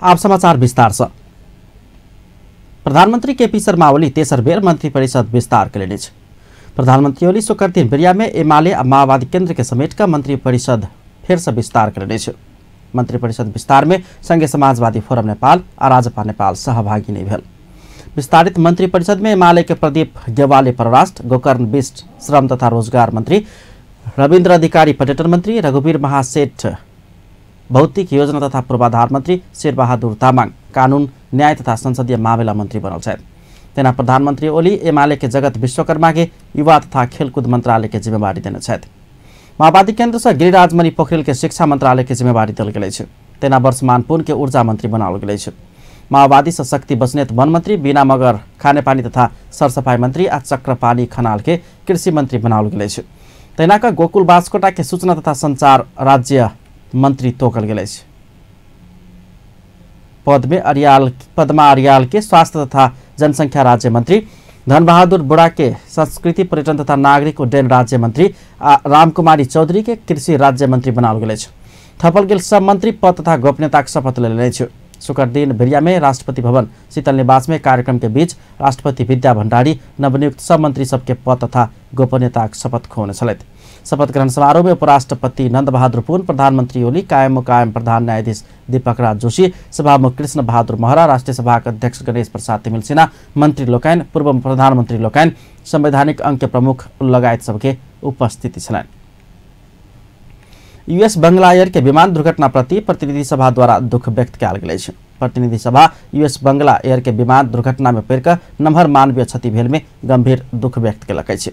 आप समाचार विस्तार से। प्रधानमंत्री केपी शर्मा ओली तेसर बेर मंत्री परिषद विस्तार कयलनि अछि। प्रधानमंत्री ओली शुक्र दिन बेरिया में एमाले आ माओवादी केंद्र के समेट कऽ मंत्री परिषद फेर से विस्तार कयलनि अछि। मंत्री परिषद विस्तार में संघीय समाजवादी फोरम नेपाल आ राजपा नेपाल सहभागी नहीं भेल। विस्तारित मंत्री परिषद में एमाले के प्रदीप गेवाली परराष्ट्र, गोकर्ण बिष्ट श्रम तथा रोजगार मंत्री, रविन्द्र अधिकारी पर्यटन मंत्री, रघुवीर महासेठ भौतिक योजना तथा पूर्वाधार मंत्री, शेरबहादुर तामाङ कानून न्याय तथा संसदीय मामिला मंत्री बनल छथि। तेना प्रधानमंत्री ओली एमाले के जगत विश्वकर्मा के युवा तथा खेलकूद मंत्रालय के जिम्मेवारी देने छथि। माओवादी केंद्र से गिरिराजमणि पोखरेल के शिक्षा मंत्रालय के जिम्मेवारी देल गेल अछि। तेना वर्षमान पुन के ऊर्जा मंत्री बनाओल गेल अछि। माओवादी से शक्ति बस्नेत वन मंत्री, बीना मगर खानेपानी तथा सरसफाई मंत्री आ चक्रपानी खनाल के कृषि मंत्री बनाओल गेल अछि। तहिना कऽ गोकुल बास्कोटा के सूचना तथा संचार राज्य मंत्री तोकल गेल अछि। पद में अरियाल पद्मा अरियाल के स्वास्थ्य तथा जनसंख्या राज्य मंत्री, धनबहादुर बुढ़ा के संस्कृति पर्यटन तथा नागरिक उड्डयन राज्य मंत्री आ रामकुमारी चौधरी के कृषि राज्य मंत्री बनाओल गेल अछि। थपल गेल सब मंत्री पद तथा गोपनीयताक शपथ लेने अछि। शुक्र दिन बेरिया में राष्ट्रपति भवन शीतल निवास में कार्यक्रम के बीच राष्ट्रपति विद्या भंडारी नवनियुक्त सब मंत्री सबके पद तथा गोपनीयताक शपथ खुऔने छलथि। शपथ ग्रहण समारोह में उपराष्ट्रपति नंद बहादुर पुन, प्रधानमंत्री ओली, कायम मुकायम प्रधान न्यायाधीश दीपक राज जोशी, सभामुख कृष्ण बहादुर महरा, राष्ट्रिय सभाक अध्यक्ष गणेश प्रसाद तिमिल सिन्हा, मंत्री लोकनि, पूर्व प्रधानमंत्री लोकनि, संवैधानिक अंग के प्रमुख लगायत सबके उपस्थिति छलनि। यूएस बंगला एयर के विमान दुर्घटना प्रति प्रतिनिधि सभा द्वारा दुख व्यक्त कयल गेल अछि। प्रतिनिधि सभा यूएस बंगला एयर के विमान दुर्घटना में पड़ि कऽ नमहर मानवीय क्षति भेल में गंभीर दुख व्यक्त कयलक अछि।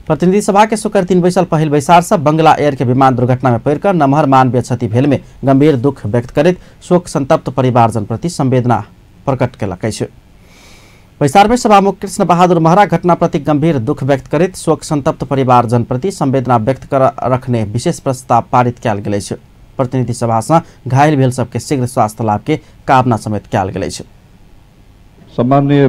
प्रतिनिधि सभा के शुक्र दिन बैसल पहिल बैसार से बंगला एयर के विमान दुर्घटना में पड़ि कऽ नमहर मानवीय क्षति भेल में गंभीर दुख व्यक्त करैत शोक संतप्त परिवारजन प्रति संवेदना प्रकट कयलक अछि। बैसार में सभामुख कृष्ण बहादुर महरा घटना प्रति गंभीर दुख व्यक्त करैत शोक संतप्त परिवारजन प्रति संवेदना व्यक्त कर रखने विशेष प्रस्ताव पारित कयल गेल अछि। प्रतिनिधि सभा से घायल भेल सबके शीघ्र स्वास्थ्य लाभ के कामना समेत कयल गेल अछि। सामान्य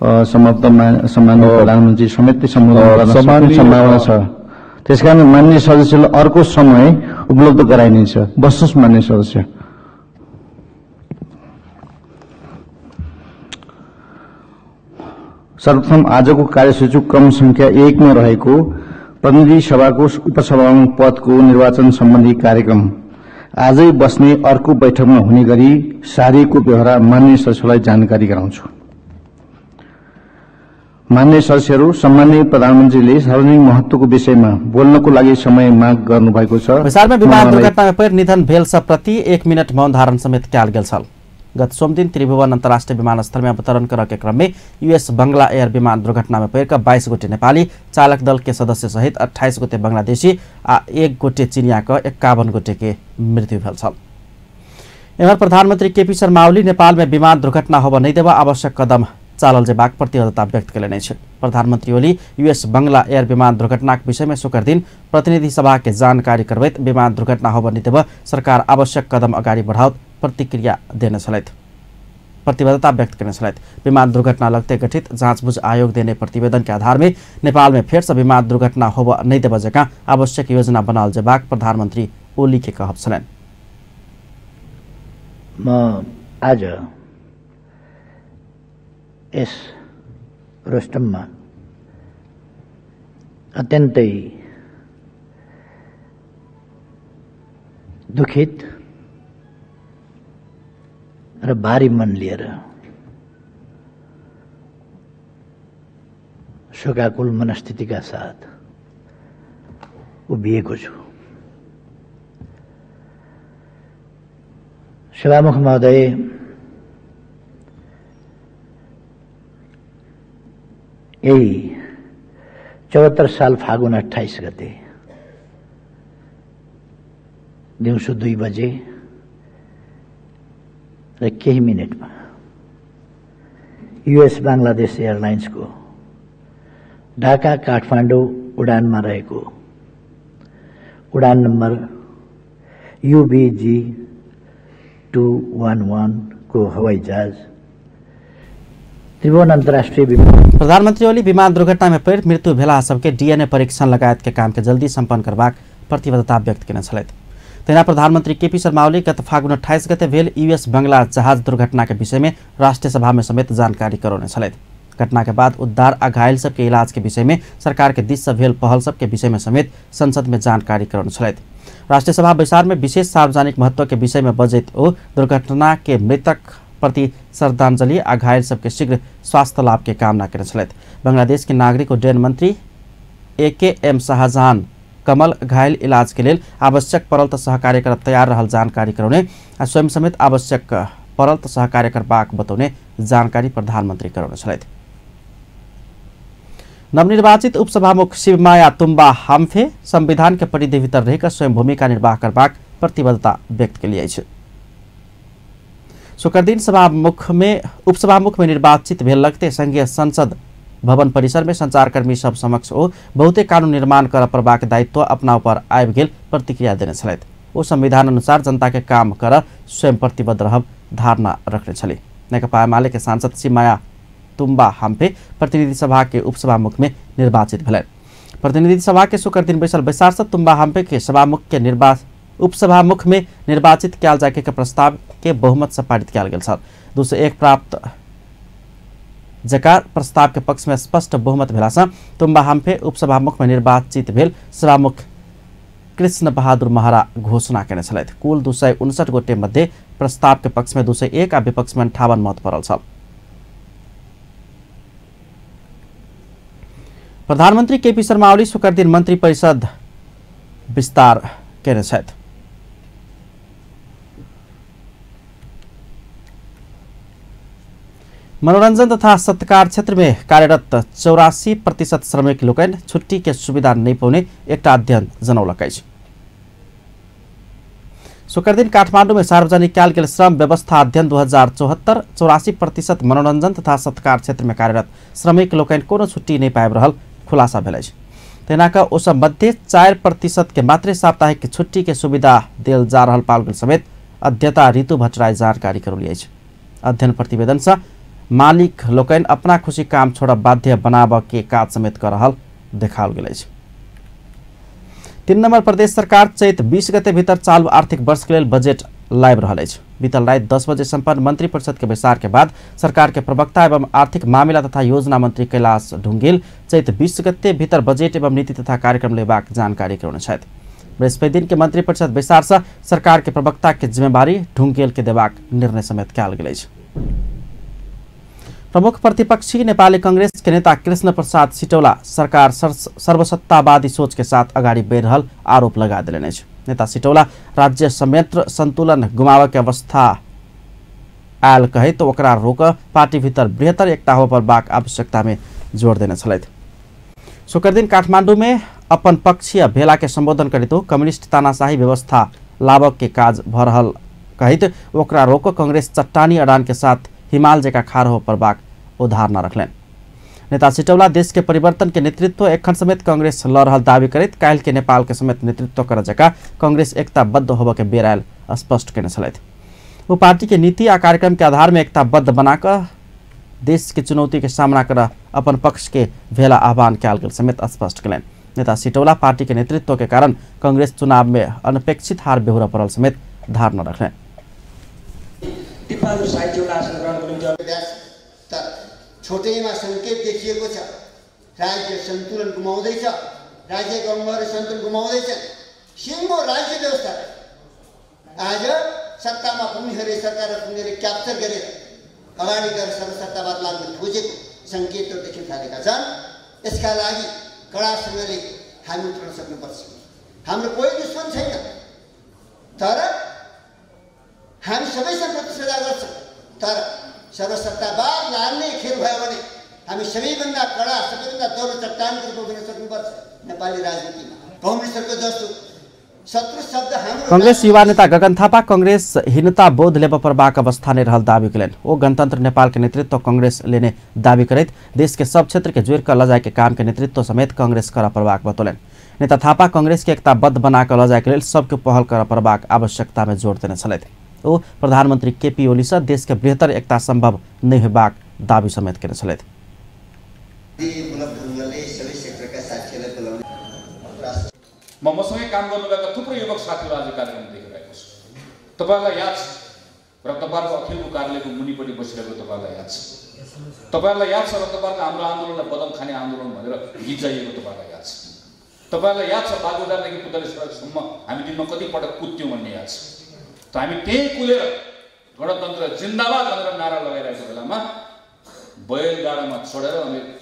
सम्माननीय प्रधानमन्त्री समेत सम्बोधन गर्न सम्भावना छ। त्यसकारण मान्य सदस्यलाई अर्को समय उपलब्ध गराइनेछ। बस्नुहोस् मान्य सदस्य। सर्वप्रथम आजको कार्यसूची क्रम संख्या 1 मा रहेको प्रतिनिधि सभाको उपसभामुख पदको निर्वाचन सम्बन्धी कार्यक्रम आजै बस्ने अर्को बैठकमा हुने गरी सारिएको व्यवहार मान्य सदस्यलाई जानकारी गराउँछु। मान्य सदस्यहरू, सम्माननीय प्रधानमन्त्रीले सार्वजनिक महत्वको विषयमा बोल्नको लागि समय माग गर्नुभएको छ। बैसार में विमान दुर्घटना में पड़ि निधन भेल सब प्रति 1 मिनट मौन धारण समेत कयल गेल छल। गत सोमदिन त्रिभुवन अंतर्राष्ट्रीय विमानस्थल में अवतरण करऽ के क्रम में यूएस बंगला एयर विमान दुर्घटना में पड़ि कऽ 22 गोटे नेपाली चालक दल के सदस्य सहित 28 गोटे बांग्लादेशी आ 1 गोटे चीनिया के 51 गोटे के मृत्यु भेल छल। एम्हर प्रधानमंत्री केपी शर्मा ओली नेपाल में विमान दुर्घटना होबऽ नहि देबऽ आवश्यक कदम चालल जेबाक प्रतिबद्धता व्यक्त कयलनि अछि। प्रधानमंत्री ओली यूएस बंगला एयर विमान दुर्घटनाक विषय में शुक्र दिन प्रतिनिधि सभा के जानकारी करबैत विमान दुर्घटना होबऽ नहि देबऽ सरकार आवश्यक कदम अगाडि बढ़ाओत प्रतिक्रिया देने छलथि, प्रतिबद्धता व्यक्त करने छलथि। विमान दुर्घटना लगते गठित जाँचबुझ आयोग देने प्रतिवेदन के आधार में नेपाल में फेर से विमान दुर्घटना होबऽ नहि देबऽ जकाँ आवश्यक योजना बनाओल जेबाक प्रधानमंत्री ओली के कहब छलनि। म आज यस रोस्टममा अत्यन्तै दुखित र भारी मन लिएर शोकाकुल मनस्थितिका साथ उभिएको छु। सभामुख महोदय, यही 74 साल फागुन 28 गते दिउँसो 2 बजे र केही मिनेटमा युएस बांग्लादेश एयरलाइन्सको ढाका काठमाडौँ उडानमा रहेको उडान नम्बर युबिजी 211 को हवाई जहाज त्रिभुवन अंतर्राष्ट्रीय विमान। प्रधानमंत्री ओली विमान दुर्घटना में पड़ि मृत्यु भेला सबके डीएनए परीक्षण लगायत के काम के जल्दी सम्पन्न करबाक प्रतिबद्धता व्यक्त केने छलथि। तहिना प्रधानमन्त्री केपी शर्मा ओली गत फागुन 28 गते भेल यूएस बंगला जहाज दुर्घटना के विषय में राष्ट्रिय सभा में समेत जानकारी करौने छलथि। घटना के बाद उद्धार आ घायल सबके इलाज के विषय में सरकार के दिस से भेल पहल सबके विषय में समेत संसद में जानकारी करौने छलथि। राष्ट्रिय सभा बैसार में विशेष सार्वजनिक महत्व के विषय में बजैत ओ दुर्घटना के मृतक प्रति श्रद्धांजलि आ घायल सबके शीघ्र स्वास्थ्य लाभ के कामना केने छलथि। बांग्लादेश के नागरिक उड्डयन मंत्री AKM Shahjahan कमल घायल इलाज के लेल आवश्यक पड़ल त सहकार्य कर तैयार रहल जानकारी करौने आ स्वयं समेत आवश्यक पड़ल त सहकार्य करबाक बतौने जानकारी प्रधानमन्त्री करौने छलथि। नवनिर्वाचित उपसभामुख शिवमाया तुम्बा हाम्फे संविधान के परिधि भीतर रहिक स्वयं भूमिका निर्वाह करबाक प्रतिबद्धता व्यक्त केली अछि। शुक्रदिन उपसभामुख में निर्वाचित भेल लगते संघीय संसद भवन परिसर में संचारकर्मी सब समक्ष ओ बहुते कानून निर्माण कर पड़बाक दायित्व अपना ऊपर आबि गेल प्रतिक्रिया देने छलथि। ओ संविधान अनुसार जनता के काम कर स्वयं प्रतिबद्ध रहब धारणा रखने छली। नेकपा एमाले के सांसद शिवमाया तुम्बा हाम्फे प्रतिनिधि सभा के उपसभामुख में निर्वाचित भेलनि। प्रतिनिधि सभा के शुक्र दिन बैसल बैसार से तुम्बा हाम्फे के सभामुख के उपसभामुख में निर्वाचित कयल जाय के प्रस्ताव के बहुमत से पारित कयल गेल छल। 201 प्राप्त जका प्रस्ताव के पक्ष में स्पष्ट बहुमत भेला से तुम्बा हाम्फे उपसभामुख में निर्वाचित भेल सभामुख कृष्ण बहादुर महरा घोषणा केने छलथि। कुल 259 गोटे मध्ये प्रस्ताव के पक्ष में 201 आ विपक्ष में 58 मत पड़ल छल। प्रधानमन्त्री केपी शर्मा ओली शुक्र दिन मंत्री परिषद विस्तार केने छथि। मनोरंजन तथा सत्कार क्षेत्र में कार्यरत 84% श्रमिक लोकनि छुट्टी के सुविधा नहीं पाउने एकटा अध्ययन जनौलक अछि। शुक्र दिन काठमाडौँ में सार्वजनिक कयल गेल श्रम व्यवस्था अध्ययन 2074 84% मनोरंजन तथा सत्कार क्षेत्र में कार्यरत श्रमिक लोकनि कोनो छुट्टी नहीं पाबि रहल खुलासा भेल अछि। तहिना कऽ ओ सब मध्ये 4% के मात्रे साप्ताहिक छुट्टी के सुविधा देल जा रहल पाओल गेल समेत अध्यता ऋतु भट्टराई जानकारी करौली अछि। अध्ययन प्रतिवेदन से मालिक लोकनि अपना खुशी काम छोड़ब बाध्य बनाबऽ के काज समेत कऽ रहल देखाओल गेल अछि। 3 नंबर प्रदेश सरकार चैत 20 गते भीतर चालू आर्थिक वर्ष के लेल बजट लाबि रहल अछि। बीतल राति 10 बजे सम्पन्न मंत्री परिषद के बैसार के बाद सरकार के प्रवक्ता एवं आर्थिक मामिला तथा योजना मंत्री कैलाश ढुंगेल चैत 20 गते भीतर बजट एवं नीति तथा कार्यक्रम लेबाक जानकारी करौने छथि। बृहस्पति दिन के मंत्री परिषद बैसार से सरकार के प्रवक्ता के जिम्मेवारी ढुंगेल के देबाक निर्णय समेत कयल गेल अछि। प्रमुख प्रतिपक्षी नेपाली कांग्रेस के नेता कृष्ण प्रसाद सिटौला सरकार सर्वसत्तावादी सोच के साथ अगाडि बढ़ि रहल आरोप लगा देलनि अछि। नेता सिटौला राज्य संयंत्र संतुलन गुमाबय के अवस्था आयल कहैत ओकरा रोक पार्टी भीतर बृहत्तर एकता होबय पड़बाक आवश्यकता में जोर देने छलथि। शुक्रदिन काठमांडू में अपन पक्षीय भेला के संबोधन करैत कम्युनिस्ट तानाशाही व्यवस्था लाबक के काज भ रहल कहैत ओकरा रोक कांग्रेस चट्टानी अड़ान के साथ हिमाल जका खाड़ हो पड़बाक धारणा रखलनि। नेता सिटौला देश के परिवर्तन के नेतृत्व एखन समेत कांग्रेस ल रहल दावी करैत काल्हि के नेपाल के समेत नेतृत्व कर जका कांग्रेस एकताबद्ध होबय के बेर आयल स्पष्ट केने छलथि। ओ पार्टी के नीति आ कार्यक्रम के आधार में एकताबद्ध बनाकर देश के चुनौती के सामना कर अपन पक्ष के भेला आह्वान कयल गेल समेत स्पष्ट केलनि। नेता सिटौला पार्टी के नेतृत्व के कारण कांग्रेस चुनाव में अनपेक्षित हार बेहोरा पड़ल समेत धारणा रखलनि। छोटैमा संकेत देखिएको छ, राज्य सन्तुलन गुमाउँदैछ, राज्यको अङ्गहरू सन्तुलन गुमाउँदैछ। सिङ्गो राज्य व्यवस्था आज सत्तामा पुग्नेहरूले सरकारमा पुग्नेहरूले क्याप्चर गरेर अगाडि गएर सर्वसत्तावाद लाग्न खोजेको सङ्केतहरू देखिन थालेका छन्। यसका लागि कडासँगले हामी उत्रन सक्नुपर्छ। हाम्रो कोही दुश्मन छैन, तर हामी सबैसँग प्रतिस्पर्धा गर्छौँ। तर सर्वसत्तावाद लाने खेल भयो भने हामी सबैभन्दा कडा, सबैभन्दा दह्रो चट्टानको रूपमा बन्न सक्नुपर्छ नेपाली राजनीतिमा। कम्युनिस्टहरूको जस्तो शत्रु शब्द हाम्रो। कांग्रेस युवा नेता गगन थापा कांग्रेस हीनता बोध लेब पड़बाक अवस्था नै रहल दावी केलनि। ओ गणतंत्र नेपाल के नेतृत्व कांग्रेस लेने दावी करैत देश के सब क्षेत्र के जोड़ि कऽ लऽ जाय के काम के नेतृत्व समेत कांग्रेस करऽ पड़बाक बतौलनि। नेता थापा कांग्रेस के एकताबद्ध बना कऽ लऽ जाय के लेल सबके पहल करऽ पड़बाक आवश्यकता में जोर देने छलथि। ओ प्रधानमंत्री केपी ओली से देश के बृहत्तर एकता संभव नहीं होबाक दावी समेत केने छलथि। मसँगै काम गर्नुभएका थुप्रै युवक साथीहरू आज कार्यक्रम देखेर तपाईहरुलाई याद छ र तपाईहरुको अखिलको कार्यालयको मुनिपट्टि बसिरहेको तपाईहरुलाई याद छ। तपाईहरुलाई याद छ र तपाईहरुको हाम्रो आन्दोलनलाई बदम खाने आन्दोलन भनेर गिजाइएको तपाईहरुलाई याद छ। तपाईहरुलाई याद छ बागबजारदेखि पुतली सडकसम्म हामी दिनमा कति पटक कुद्यौँ भन्ने याद छ। त हामी त्यही कुदेर गणतन्त्र जिन्दाबाद भनेर नारा लगाइरहेको बेलामा बैलगाडामा चढेर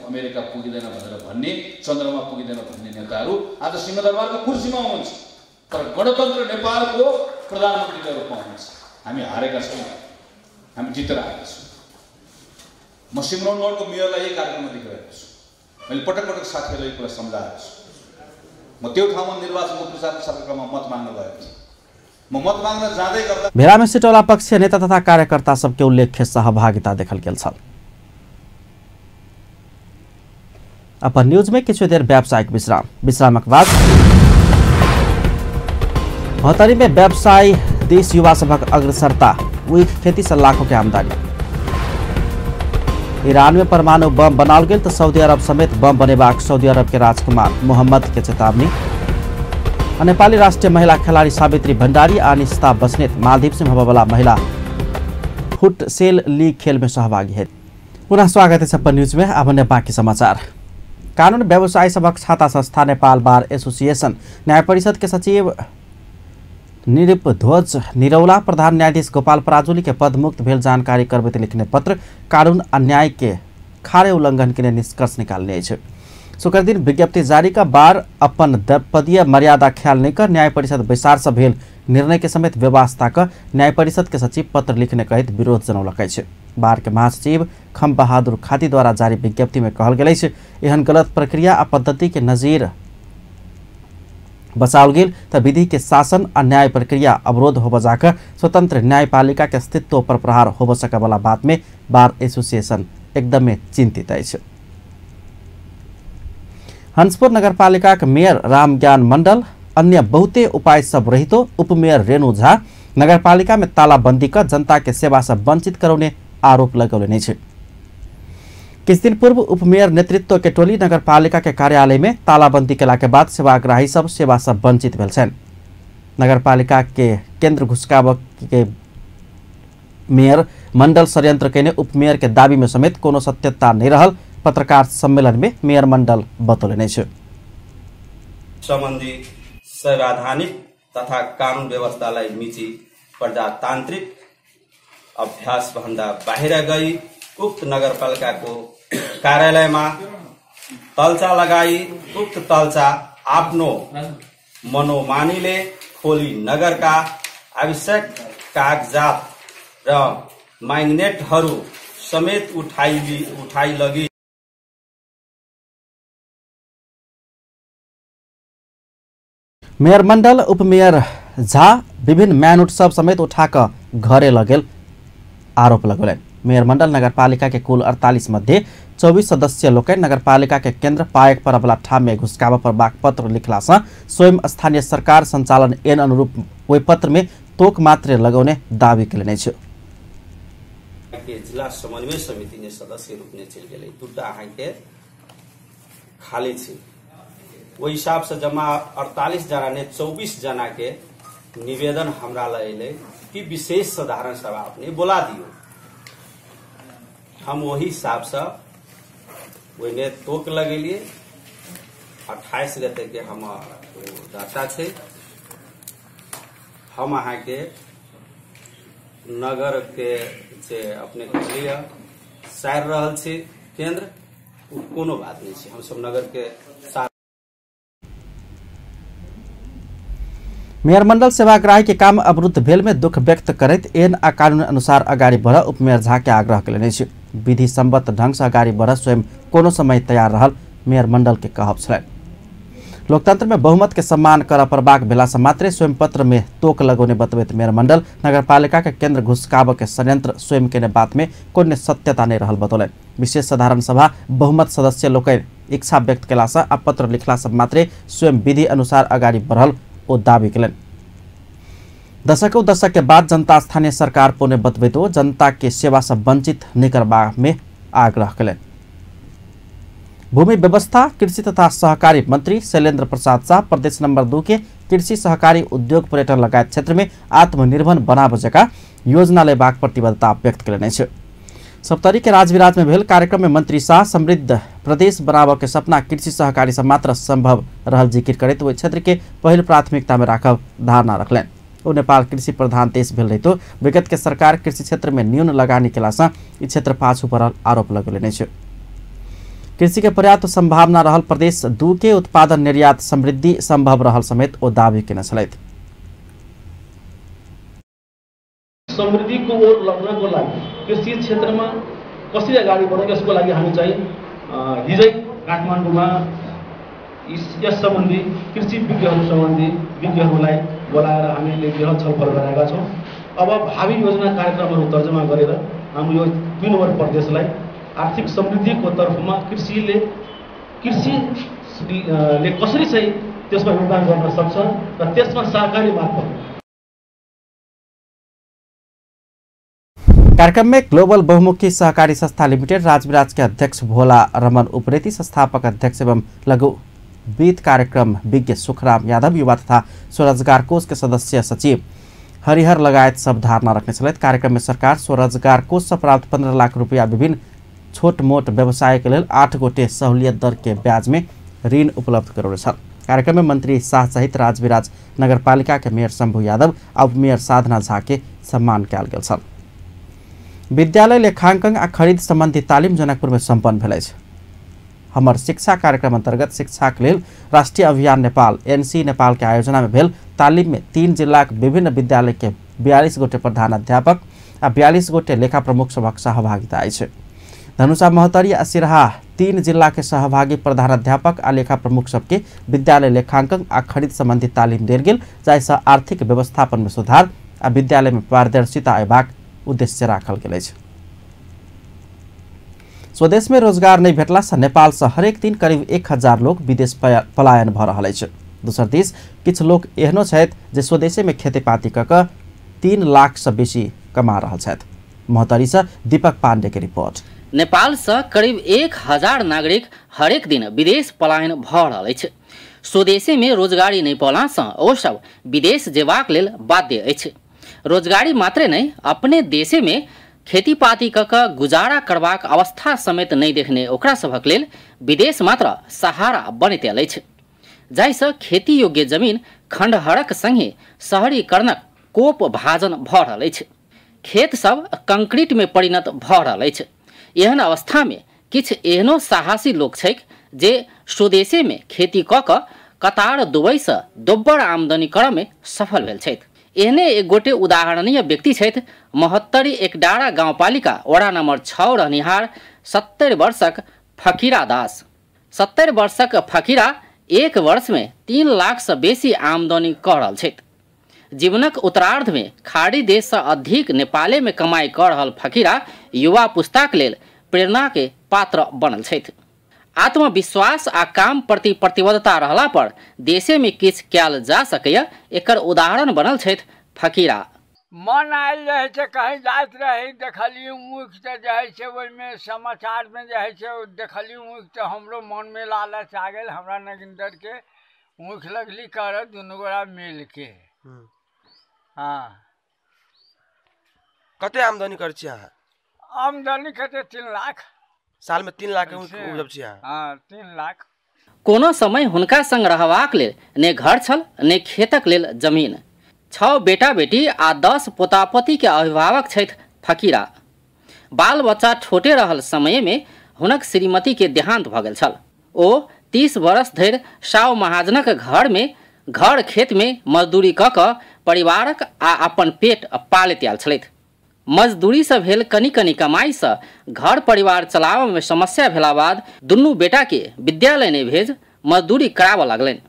अमेरिका पुगिँदैन भनेर भन्ने, चन्द्रमा पुगिँदैन भन्ने नेताहरू आज सिंहदरबारको कुर्सीमा हुनुहुन्छ, तर गणतन्त्र नेपालको प्रधानमन्त्रीका रूपमा हुनुहुन्छ। हामी हारेका छैनौँ, हामी जितेर आएका छौँ। म सिमरौनगढको मेयरलाई यही कार्यक्रममा देखिरहेको छु। मैले पटक पटक साथीहरूलाई यो कुरा सम्झाएको छु। म त्यो ठाउँमा निर्वाचनको प्रचार प्रसारको क्रममा मत माग्न गएको थिएँ। म मत माग्न जाँदै गर्दा भेलामे सिटौला पक्ष नेता तथा कार्यकर्ता सबके उल्लेख्य सहभागिता देखल गेल छल। अपन न्यूज में किछु देर व्यावसायिक विश्राम, विश्रामक बाद भतरी में व्यवसायी देश युवा सभक अग्रसरता, ऊख खेती से लाखों के आमदनी। ईरान में परमाणु बम बनाओल गेल तो सऊदी अरब समेत बम बनेबाक सऊदी अरब के राजकुमार मोहम्मद के चेतावनी। नेपाली राष्ट्रिय महिला खेलाड़ी सावित्री भंडारी आ निस्ता बस्नेत मालदीव से होबयवला महिला फुटसेल लीग खेल में सहभागी है। पुनः स्वागत है अपन न्यूज में। अब बाकी समाचार। कानून व्यवसायी सभक छाता संस्था नेपाल बार एसोसिएशन न्याय परिषद के सचिव निरुपध्वज निरौला प्रधान न्यायाधीश गोपाल पराजुली के पदमुक्त भेल जानकारी करबैत लिखने पत्र कानून अन्याय के खारे उल्लंघन के निष्कर्ष निकालने अछि। शुक्र दिन विज्ञप्ति जारी का बार अपन पदीय मर्यादा ख्याल नहीं कर न्याय परिषद बैसार से भेल निर्णय के समेत व्यवस्था का न्याय परिषद के सचिव पत्र लिखने कहित विरोध जनौलक अछि। बार के महासचिव खम बहादुर खाती द्वारा जारी विज्ञप्ति में कहल गेल अछि एहन गलत प्रक्रिया आ पद्धति के नजीर बचाओल गेल त विधि के शासन आ न्याय प्रक्रिया अवरोध होबय जाकर स्वतंत्र न्यायपालिका के अस्तित्व पर प्रहार होबय सकय वाला बात में बार एसोसिएशन एकदमै चिंतित अछि। हंसपुर नगरपालिका के मेयर रामज्ञान मंडल अन्य बहुते उपाय सब रहितो उपमेयर रेणु झा नगरपालिका में तालाबंदी कर जनता के सेवा से वंचित करौने आरोप लगौने अछि। किछु दिन पूर्व उपमेयर नेतृत्व के टोली नगरपालिका के कार्यालय में तालाबंदी केला के बाद सेवाग्राही सब सेवा से वंचित भेल छनि। नगरपालिका के केंद्र घुसकाब के मेयर मंडल षड्यंत्र केने उपमेयर के दावी में समेत कोनो सत्यता नहीं रहल पत्रकार सम्मेलन में मेयर मंडल बतौलनि अछि। सम्बन्धी संवैधानिक तथा कानून व्यवस्थालाई मिची प्रजातान्त्रिक अभ्यास भन्दा बाहिर गई उक्त नगरपालिकाको कार्यालयमा तल्चा लगाई उक्त तल्चा आफ्नो मनोमानीले खोली नगरका आवश्यक कागजात र म्याग्नेटहरू समेत उठाई लगी। मेयर मंडल उपमेयर झा विभिन्न म्यान उत्सव समेत उठाकर घरे लगेल आरोप लगौलनि। मेयर मंडल नगरपालिका के कुल 48 मध्ये 24 सदस्य लोकनि नगरपालिका के केंद्र पायक परबला ठाम में घुसकाब परबाक पत्र लिखला से स्वयं स्थानीय सरकार संचालन ऐन अनुरूप ओहि पत्र में तोक मात्र लगौने दावी केलनि अछि। जिला समन्वय समिति ने सदस्य रूप में चलि गेलै, दूटा अहाँके खाली छै। ओहि हिसाब से जमा 48 जना ने 24 जना के निवेदन हमरा लग अयलै कि विशेष साधारण सभा अपने बोला दियो। हम वही हिसाब से ओहिमे तोक लगेलिए। 28 गते के हम डाटा छै। हम अहाँके नगर के जे अपने कहलिए सारि रहल छी केंद्र, ओ कोनो बात नहीं छै। हम सब नगर के साथ मेयर मंडल सेवाग्राही के काम अवरुद्ध भेल में दुख व्यक्त करैत एन आ कानून अनुसार अगाडि बढ़ उपमेयर झा के आग्रह केलनि अछि। विधि सम्मत ढंग से अगाडि बढ़ स्वयं कोनो समय तैयार रहल मेयर मंडल के कहब छलनि। लोकतंत्र में बहुमत के सम्मान कर पड़बाक भेला से मात्रे स्वयं पत्र में तोक लगौने बतबैत मेयर मंडल नगरपालिका के केंद्र घुसकाब के षड्यंत्र स्वयं केने बात में कोनो सत्यता नहीं रहल बतौलनि। विशेष साधारण सभा बहुमत सदस्य लोकनि इच्छा व्यक्त केला से आ पत्र लिखला से मात्रे स्वयं विधि अनुसार अगाडि बढ़ल ओ दावी केलनि। दशकों दशक के बाद जनता स्थानीय सरकार पौने बतबैत ओ जनता के सेवा से वंचित नहीं करबा में आग्रह केलनि। भूमि व्यवस्था कृषि तथा सहकारी मंत्री शैलेंद्र प्रसाद शाह प्रदेश नंबर 2 के कृषि, सहकारी, उद्योग, पर्यटन लगायत क्षेत्र में आत्मनिर्भर बनाब जका योजना लेबाक प्रतिबद्धता व्यक्त कयलनि अछि। सप्तरी के राजविराज में भेल कार्यक्रम में मंत्री शाह समृद्ध प्रदेश बनाबऽ के सपना कृषि सहकारी से मात्र संभव रहल जिक्र करैत ओहि क्षेत्र के पहिल प्राथमिकता में राखब धारणा रखलनि। ओ नेपाल कृषि प्रधान देश भेल रहितो विगत के सरकार कृषि क्षेत्र में न्यून लगानी केला से ई क्षेत्र पाछू पड़ल आरोप लगौलनि अछि। कृषि के पर्याप्त संभावना रहल प्रदेश 2 के उत्पादन निर्यात समृद्धि संभव रहल समेत ओ दावी केने छलथि। समृद्धिको ओर लग्नको लागि कृषि क्षेत्रमा कसरी अगाडि बढ्ने यसको लागि हामी चाहिँ हिजै काठमाडौँमा यस सम्बन्धी कृषि विज्ञहरू सम्बन्धी विज्ञहरूलाई बोलाएर हामीले बृहत छलफल गराएका छौँ। अब भावी योजना कार्यक्रमहरू तर्जुमा गरेर हाम्रो यो 2 नम्बर प्रदेशलाई आर्थिक समृद्धिको तर्फमा कृषिले कसरी चाहिँ त्यसमा योगदान गर्न सक्छ र त्यसमा सहकारी मार्फत। कार्यक्रम में ग्लोबल बहुमुखी सहकारी संस्था लिमिटेड राजविराज के अध्यक्ष भोला रमन उप्रेती, संस्थापक अध्यक्ष एवं लघु वित्त कार्यक्रम विज्ञ सुखराम यादव, युवा तथा स्वरोजगार कोष के सदस्य सचिव हरिहर लगायत सब धारणा रखने छलथि। कार्यक्रम में सरकार स्वरोजगार कोष से प्राप्त 15 लाख रुपया विभिन्न छोट मोट व्यवसाय के लेल 8 गोटे सहूलियत दर के ब्याज में ऋण उपलब्ध करौने छल। कार्यक्रम में मंत्री शाह सहित राजविराज नगरपालिका के मेयर शंभू यादव आ उपमेयर साधना झा के सम्मान कयल गेल छल। विद्यालय लेखांकन आ खरीद संबंधी तालिम जनकपुर में सम्पन्न भेल अछि। हमर शिक्षा कार्यक्रम अंतर्गत शिक्षा के लेल राष्ट्रीय अभियान नेपाल एनसी नेपाल के आयोजना में भेल तालिम में 3 जिलाक विभिन्न विद्यालय के 42 गोटे प्रधानाध्यापक आ 42 गोटे लेखा प्रमुख सभक सहभागिता अछि। धनुषा, महोत्तरी आ सिरहा 3 जिला के सहभागी प्रधानाध्यापक आ लेखा प्रमुख सबके विद्यालय लेखांकन आ खरीद संबंधी तालिम देल गेल, जाहिसँ आर्थिक व्यवस्थापन में सुधार आ विद्यालय में पारदर्शिता अयबाक उद्देश्य राखल गेल अछि। स्वदेश में रोजगार नहीं भेटला से नेपाल से हरेक दिन करीब 1000 लोग विदेश पलायन भ रहल अछि। दोसर दिस किछु लोग एहनो छथि जे स्वदेशे में खेतीपाती कऽ कऽ 3 लाख से बेसी कमा रहल छथि। महोत्तरी से दीपक पांडे के रिपोर्ट। नेपाल से करीब 1000 नागरिक हरेक दिन विदेश पलायन भ रहल अछि। स्वदेशे में रोजगारी नहीं पौला से ओ सब विदेश जेबाक लेल बाध्य अछि। रोजगारी मात्रे नहीं, अपने देशे में खेतीपाती कऽ कऽ गुजारा करबाक अवस्था समेत नहीं देखने ओकरा सभक लेल विदेश मात्र सहारा बनैत आयल अछि, जाहिसँ खेती योग्य जमीन खंडहरक संगे शहरीकरणक कोप भाजन भऽ रहल अछि। खेत सब कंक्रीट में परिणत भऽ रहल अछि। एहन अवस्था में किछु एहनो साहसी लोक छैक जे स्वदेशे में खेती कऽ कऽ कतार दुबई से दोब्बर आमदनी करऽ में सफल भेल छथि। एहने एक गोटे उदाहरणीय व्यक्ति छथि महोत्तरी एकडारा गाउँपालिका वडा नम्बर 6 रहनिहार 70 वर्षक फकीरा दास। 70 वर्षक फकीरा एक वर्ष में 3 लाख से बेसी आमदनी कऽ रहल छथि। जीवनक उत्तरार्ध में खाड़ी देश से अधिक नेपाले में कमाई कऽ रहल फकीरा युवा पुस्ताक लेल प्रेरणा के पात्र बनल छथि। आत्मविश्वास आ काम प्रति प्रतिबद्धता रहला पर देशे में किछु कयल जा सकैया, एकर उदाहरण बनल छथि फकीरा। मन आयल रहे छै, कहीं जाइत रही देखलियै ऊख तऽ जे है से ओहिमे समाचारमे जे है से देखलियै ऊख तऽ हमरो मनमे लालच आ गेल। हमरा नगिन्दरके ऊख लगली करऽ दुनू गोरा मिलके। हाँ, कते आमदनी करै छी अहाँ? आमदनी कते 3 लाख साल में। 3 लाख उपजब छी अहाँ? हाँ, 3 लाख। कोनो समय हुनका संग रहबाक लेल ने घर छल ने खेतक लेल जमीन। 6 बेटा बेटी आ 10 पोता पोती के अभिभावक छथि फकीरा। बाल बच्चा छोटे रहल समय में हुनक श्रीमती के देहांत भऽ गेल छल। ओ 30 वर्ष धरि साव महाजनक घर में घर खेत में मजदूरी कऽ कऽ परिवारक आ अपन पेट पालैत आयल छलथि। मजदूरी से भेल कनी कनी कमाई से घर परिवार चलाबऽ में समस्या भेला बाद दुनू बेटा के विद्यालय नहि भेज मजदूरी कराबऽ लगलनि।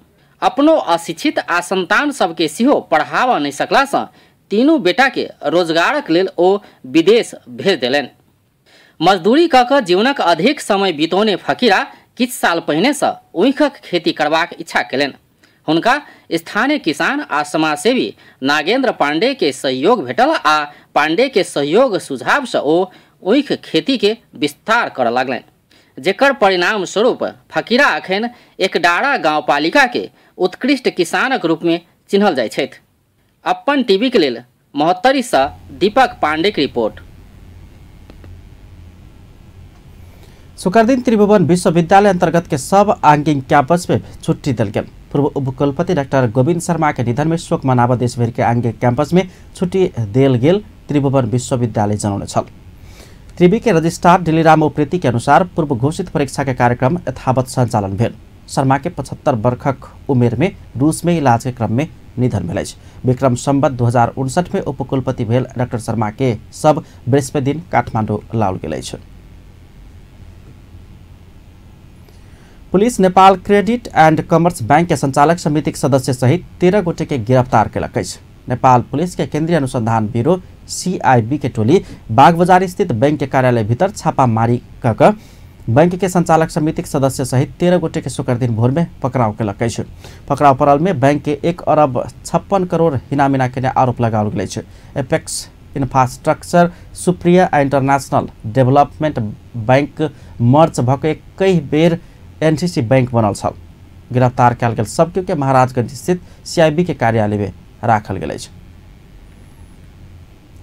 अपनो अशिक्षित आ संतान सबके सेहो पढ़ाबऽ नहि सकला से तीनू बेटा के रोजगारक लेल ओ विदेश भेज देलनि। मजदूरी कऽ कऽ जीवनक अधिक समय बितौने फकीरा किछु साल पहिने से ऊखक खेती करबाक इच्छा केलनि। हुनका स्थानीय किसान आ समाजसेवी नागेंद्र पांडे के सहयोग भेटल आ पांडे के सहयोग सुझाव से ओ ऊख खेती के विस्तार करऽ लगलनि, जेकर परिणाम स्वरूप फकीरा अखन एकडारा गाउँपालिका के उत्कृष्ट किसानक रूपमे चिन्हल जाइत छथि। अपन टीवी के लेल महोत्तरी सँ दीपक पांडे की रिपोर्ट। शुक्रदिन त्रिभुवन विश्वविद्यालय अंतर्गत के सब आंगिक कैंपस में छुट्टी दल गेल। पूर्व उपकुलपति डॉक्टर गोविंद शर्मा के निधन में शोक मनाब देशभर के आंगिक कैंपस में छुट्टी देल गेल त्रिभुवन विश्वविद्यालय जनौने छल। त्रिवी के रजिस्ट्रार डिलीराम उप्रेती के अनुसार पूर्व घोषित परीक्षा के कार्यक्रम यथावत संचालन भेल। शर्मा के 75 वर्षक उमेर में रूस में इलाज के क्रम में निधन भेल अछि। विक्रम संवत 2059 में उपकुलपति भेल डॉक्टर शर्मा के सब बृहस्पति दिन काठमाडौँ लाओल गेल अछि। Police Nepal credit and commerce bank के संचालक समिति के सदस्य सहित 13 गोटे के गिरफ्तार केलक अछि। नेपाल पुलिस के केंद्रीय अनुसंधान ब्यूरो सीआईबी के टोली बागबजार स्थित बैंक के कार्यालय भीतर छापामारी कऽ बैंक के संचालक समिति के सदस्य सहित 13 गोटे के शुक्र दिन भोर में पकड़ाव केलक अछि। पकड़ाव पड़ल में बैंक के 1 अरब 56 करोड़ हिनामिना के आरोप लगाओल गेल अछि। एपेक्स इंफ्रास्ट्रक्चर सुप्रिया आ इंटरनेशनल डेवलपमेंट बैंक मर्ज भऽ के कई बेर एनसीसी बैंक बनल छल। गिरफ्तार कयल गेल सब के महाराजगंज स्थित सीआईबी के कार्यालय में राखल गेल अछि।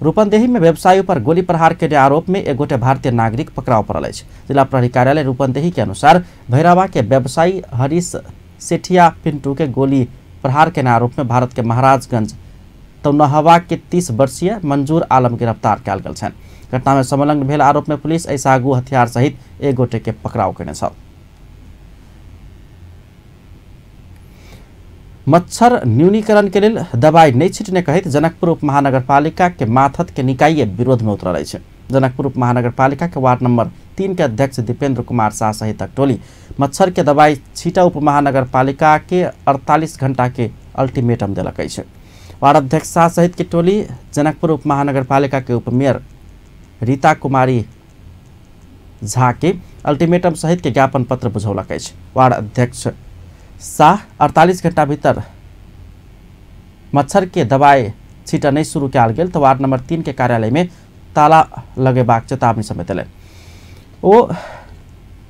रूपन्देही में व्यवसायी पर गोली प्रहार के आरोप में एक गोटे भारतीय नागरिक पकड़ाव पड़ल अछि। जिला प्रहरी कार्यालय रूपन्देही के अनुसार भैरवा के व्यवसायी हरीश सेठिया पिंटू के गोली प्रहार के आरोप में भारत के महाराजगंज तौनहवा के 30 वर्षीय मंजूर आलम गिरफ्तार कयल गेल छनि। घटना में संलग्न भेल आरोप में पुलिस एहिसँ आगू हथियार सहित एक गोटे के पकड़ाव केने छल। मच्छर न्यूनीकरण के लेल दवाई नहीं छिटने कहैत जनकपुर उप महानगरपालिका के माथत के निकाय विरोध में उतरल अछि। जनकपुर उप महानगरपालिका के वार्ड नंबर 3 के अध्यक्ष दीपेंद्र कुमार शाह सहितक टोली मच्छर के दवाई छीटा उप महानगरपालिका के 48 घंटा के अल्टीमेटम देलक अछि। वार्ड अध्यक्ष शाह सहित के टोली जनकपुर उप महानगरपालिका के उपमेयर रीता कुमारी झा के अल्टीमेटम सहित के ज्ञापन पत्र बुझौलक अछि। वार्ड अध्यक्ष शाह 48 घंटा भीतर मच्छर के दवाई छीटा नहीं शुरू कयल गेल तो वार्ड नंबर 3 के कार्यालय में ताला लगेबाक चेतावनी समेत देलनि। ओ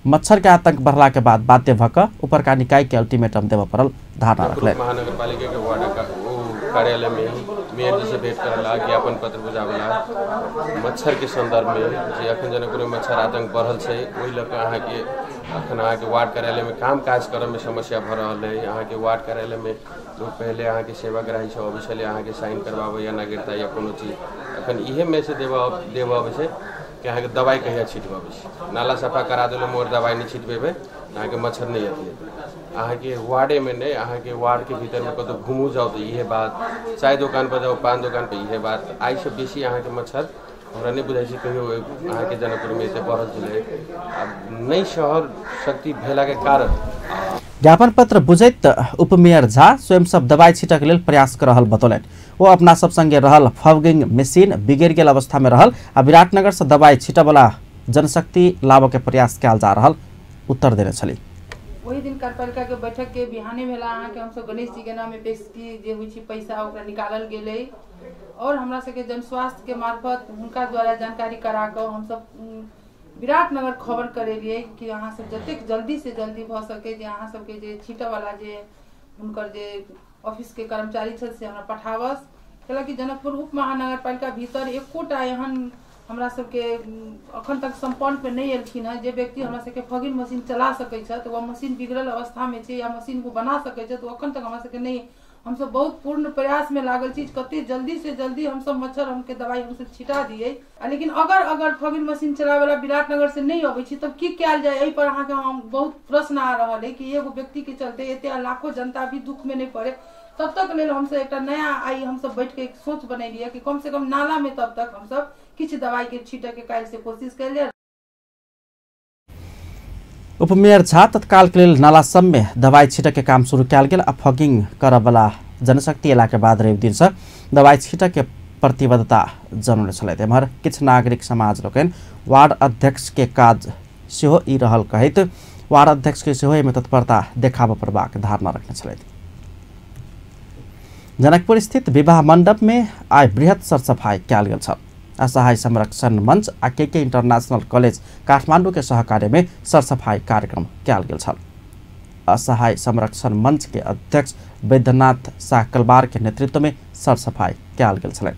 मच्छर के आतंक बढ़ला के बाद बाध्य भऽ कऽ ऊपरका निकाय के अल्टीमेटम देबऽ पड़ल धारणा रखलनि। महानगरपालिका के वार्ड कार्यालय में मेयर जी से भेंट करला, ज्ञापन पत्र बुझावला मच्छर के संदर्भ में जे अखन जनकपुर में मच्छर आतंक बढ़ल छै ओहि लऽ कऽ अहाँके अखन अहाँके वार्ड कार्यालय में काम काज करऽ में समस्या भऽ रहल है। अहाँके वार्ड कार्यालय में लोग पहले अहाँके सेवाग्राही सब अबै छलै, अहाँके साइन करबाबै या नागरिकता या कोनो चीज, अखन इहे में से देबऽ अबै छै कि अहाँके दवाइ कहिया छिटबाबै छै। नाला सफा करा देलहुँ मगर दवाइ नहि छिटबेबै अहाँके मच्छर नहि अथी हेतै। अहाँके वार्डेमे नहि, अहाँके वार्डके भीतरमे कतहु घुमू जाउ तऽ इहे बात, चाय दोकान पर जाउ पान दोकान पर इहे बात। आइसँ बेसी अहाँके मच्छर हमरा नहि बुझाइ छै कहियो अहाँके जनकपुरमे एते बढ़ल छलै। आब नहि शहर शक्ति भेलाके कारण ज्ञापन पत्र बुझैत उपमेयर झा स्वयं सब दवाई छिटक लेल प्रयास कर रहल बतौलनि। ओ अपना सब संगे रहल फॉगिंग मशीन बिगड़ गेल अवस्था में रहल आ विराटनगर से दवाई छिटबला जनशक्ति लाबऽ के प्रयास कयल जा रहल उत्तर देने छली। वही दिन कार्यपालिका के बैठक के बिहाने भेला अहाँके हमसब गणेश जी के नाम में पेशकी जे होइ छै पैसा ओकरा निकालल गेलै और हमरा सबके जन स्वास्थ्य के मार्फत हुनका द्वारा जानकारी करा कऽ हमसब विराटनगर खबर करेलियै कि अहाँ सब जतेक जल्दी से जल्दी भऽ सके जे अहाँ सबके जे छीटऽवला जे हुनकर जे ऑफिस के कर्मचारी छथि से हमरा पठाबस। कैलाकि जनकपुर उप महानगरपालिका भीतर एकोटा एहन हमरा सबके अखन तक सम्पर्क में नहीं एलखिन हँ जे व्यक्ति हमरा सबके फॉगिंग मशीन चला सकै छथि, वह मशीन बिगड़ल अवस्था में छै या मशीन को बना सकै छथि, अखन तक हमरा सबके नहीं। हमसब बहुत पूर्ण प्रयास में लागल छी कते जल्दी से जल्दी हमसब मच्छर हमके दवाई हमसब छिटा दिए, लेकिन अगर अगर फॉगिंग मशीन चलावे विराटनगर से नहीं अबै छी तब की कयल जाए। एहि पर अहाँके हम बहुत प्रश्न आ रहल है कि एगो व्यक्ति के चलते एते लाखों जनता भी दुख में नहीं पड़े, तब तक लेल हमसब एकटा नया आई हमसब बैठ के एक सोच बनेलियै कि कम से कम नाला में तब तक हमसब किछु दवाई के छीटऽ के काल्हि से कोशिश कयल जाए। उपमेयर झा तत्काल के लेल नाला सब में दवाई छिटक के काम शुरू कयल गेल आ फॉगिंग करऽ जनशक्ति अयला के बाद रवि दिन से दवाई छिटक के प्रतिबद्धता जनौने छलथि। एम्हर किछु नागरिक समाज लोकनि वार्ड अध्यक्ष के काज सेहो ई रहल कहैत वार्ड अध्यक्ष के सेहो एहिमे तत्परता देखाबऽ पड़बाक धारणा रखने छलथि। जनकपुर स्थित विवाह मंडप में आइ बृहत सरसफाई कयल गेल छल। असहाय संरक्षण मंच आ के इंटरनेशनल कॉलेज काठमांडू के सहकार्य में सरसफाई कार्यक्रम कयल गेल छल। असहाय संरक्षण मंच के अध्यक्ष वैद्यनाथ शाह कलबार के नेतृत्व में सरसफाई कयल गेल छलै।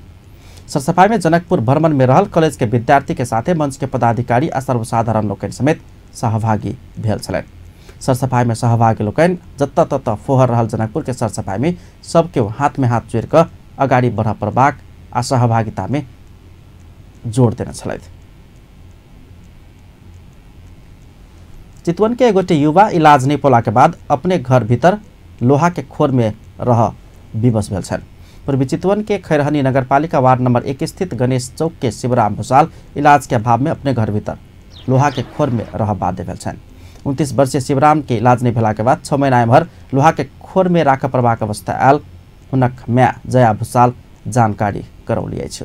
सरसफाई में जनकपुर भ्रमण में रहल कॉलेज के विद्यार्थी के साथे मंच के पदाधिकारी आ सर्वसाधारण लोकनि समेत सहभागी भेल छलनि। सरसफाई में सहभागी लोकनि जतऽ ततऽ फोहर रहल जनकपुर के सरसफाई में सब केओ हाथ में हाथ जोड़ि कऽ अगाडि बढ़ऽ पड़बाक आ सहभागिता में जोड़ देने छलथि। चितवन के एगोटे युवा इलाज नहीं पौला के बाद अपने घर भीतर लोहा के खोर में रह विवश भेल छनि। पूर्वी चितवन के खैरहनी नगरपालिका वार्ड नंबर 1 स्थित गणेश चौक के शिवराम भूषाल इलाज के अभाव में अपने घर भीतर लोहा के खोर में रह बाध्य भेल छनि। 29 वर्षीय शिवराम के इलाज नहीं भेला के बाद 6 महीना भर लोहा के खोर में राखऽ पड़बाक अवस्था आयल हुनक माय जया भूषाल जानकारी करौली अछि।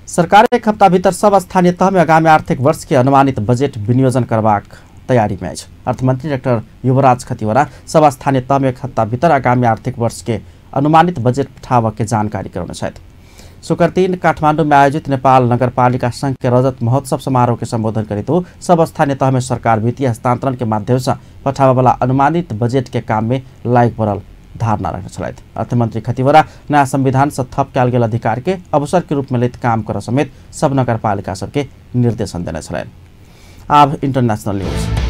सरकार एक हफ्ता भीतर सब स्थानीय तह में आगामी आर्थिक वर्ष के अनुमानित बजट विनियोजन करबाक तैयारी में अछि। अर्थमंत्री डॉक्टर युवराज खतिवड़ा सब स्थानीय तह में एक हफ्ता भीतर आगामी आर्थिक वर्ष के अनुमानित बजट पठाबऽ के जानकारी करौने छथि। शुक्रदिन काठमांडू में आयोजित नेपाल नगरपालिका संघ के रजत महोत्सव समारोह के संबोधन करैत ओ सब स्थानीय तह में सरकार वित्तीय हस्तांतरण के माध्यम से पठाबऽ वाला अनुमानित बजट के काम में लागि पड़ल धारणा रखने छलथि। अर्थमंत्री खतिवड़ा नया संविधान से थप कयल गेल अधिकार के अवसर के रूप में लैत काम कर समेत सब नगरपालिका सबके निर्देशन देने छलनि। आब इंटरनेशनल न्यूज।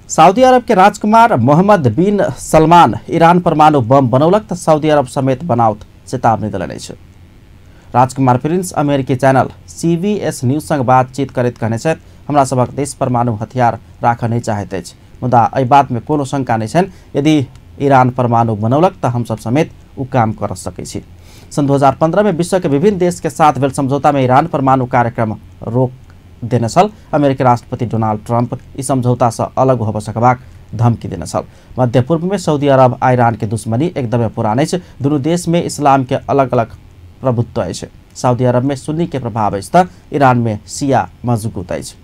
सऊदी अरब के राजकुमार मोहम्मद बिन सलमान ईरान परमाणु बम बनौलक त सऊदी अरब समेत बनाओत चेतावनी देलनि अछि। राजकुमार प्रिंस अमेरिकी चैनल CBS news संग बातचीत करैत कहने छथि, हमरा सभक देश परमाणु हथियार राखऽ नहि चाहैत अछि, मुदा एहि बात में कोनो शंका नहि छनि, यदि ईरान परमाणु बनौलक तऽ हमसब समेत ओ काम कर सकै छी। सन् 2015 में विश्व के विभिन्न देश के साथ भेल समझौता में ईरान परमाणु कार्यक्रम रोक देने छल। अमेरिकी राष्ट्रपति डोनाल्ड ट्रंप इस समझौता से अलग होबऽ सकबाक धमकी देने छल। मध्य पूर्व में सऊदी अरब आ ईरान के दुश्मनी एकदमै पुरान अछि। दुनू देश में इस्लाम के अलग अलग प्रभुत्व अछि। सऊदी अरब में सुन्नी के प्रभाव अछि तऽ ईरान में शिया मजबूत अछि।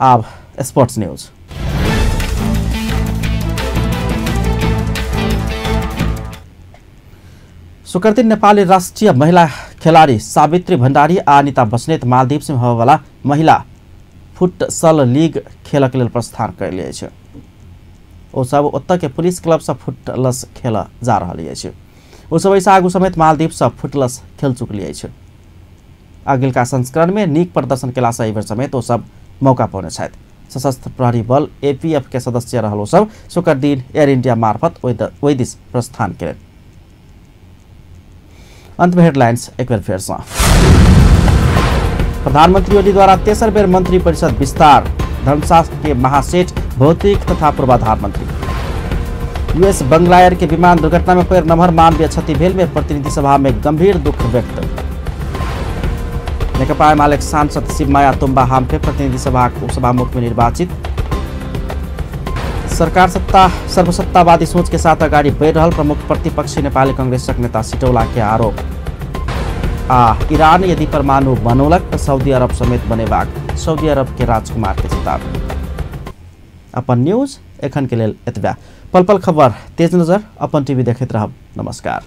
आब स्पोर्ट्स न्यूज। शुक्रदिन नेपाली राष्ट्रिय महिला खेलाड़ी सावित्री भण्डारी आ अनिता बस्नेत मालदीव में होबयवला महिला फुटसल लीग खेलक लेल प्रस्थान कयले अछि। ओ सब ओतऽ के पुलिस क्लब से फुटलस खेल जा रहल अछि। ओ सब एहिसँ आगू समेत मालदीव से फुटलस खेल चुकली अछि। अगिलका संस्करण में नीक प्रदर्शन केलासँ एहि बेर समेत ओ सब मौका पौने छथि। सशस्त्र प्रहरी बल एपीएफ के सदस्य रहल ओ सब शुक्रदिन एयर इंडिया मार्फत ओहि दिस प्रस्थान केलनि। अंत में हेडलाइंस एक बेर फेर से। प्रधानमंत्री ओली द्वारा तेसर बेर मंत्री परिषद विस्तार, धर्मशास्त्र के महासेठ भौतिक तथा पूर्वाधार मंत्री। यूएस बंगला एयर के विमान दुर्घटना में पैर नमहर मानवीय क्षति भेल में प्रतिनिधि सभा में गंभीर दुख व्यक्त। नेकपा एमाले सांसद शिवमाया तुम्बा हाम्फे प्रतिनिधि सभा उपसभामुख में निर्वाचित। सरकार सत्ता सर्वसत्तावादी सोच के साथ अगाडि बढ़ि रहल प्रमुख प्रतिपक्षी नेपाली कांग्रेसक नेता सिटौला के आरोप। आ ईरान यदि परमाणु बनौलक तऽ सऊदी अरब समेत बनेबाक सऊदी अरब के राजकुमार के चेतावनी। अपन न्यूज एखन के लेल एतबे। पल पल खबर तेज नजर अपन टीवी देखैत रहब। नमस्कार।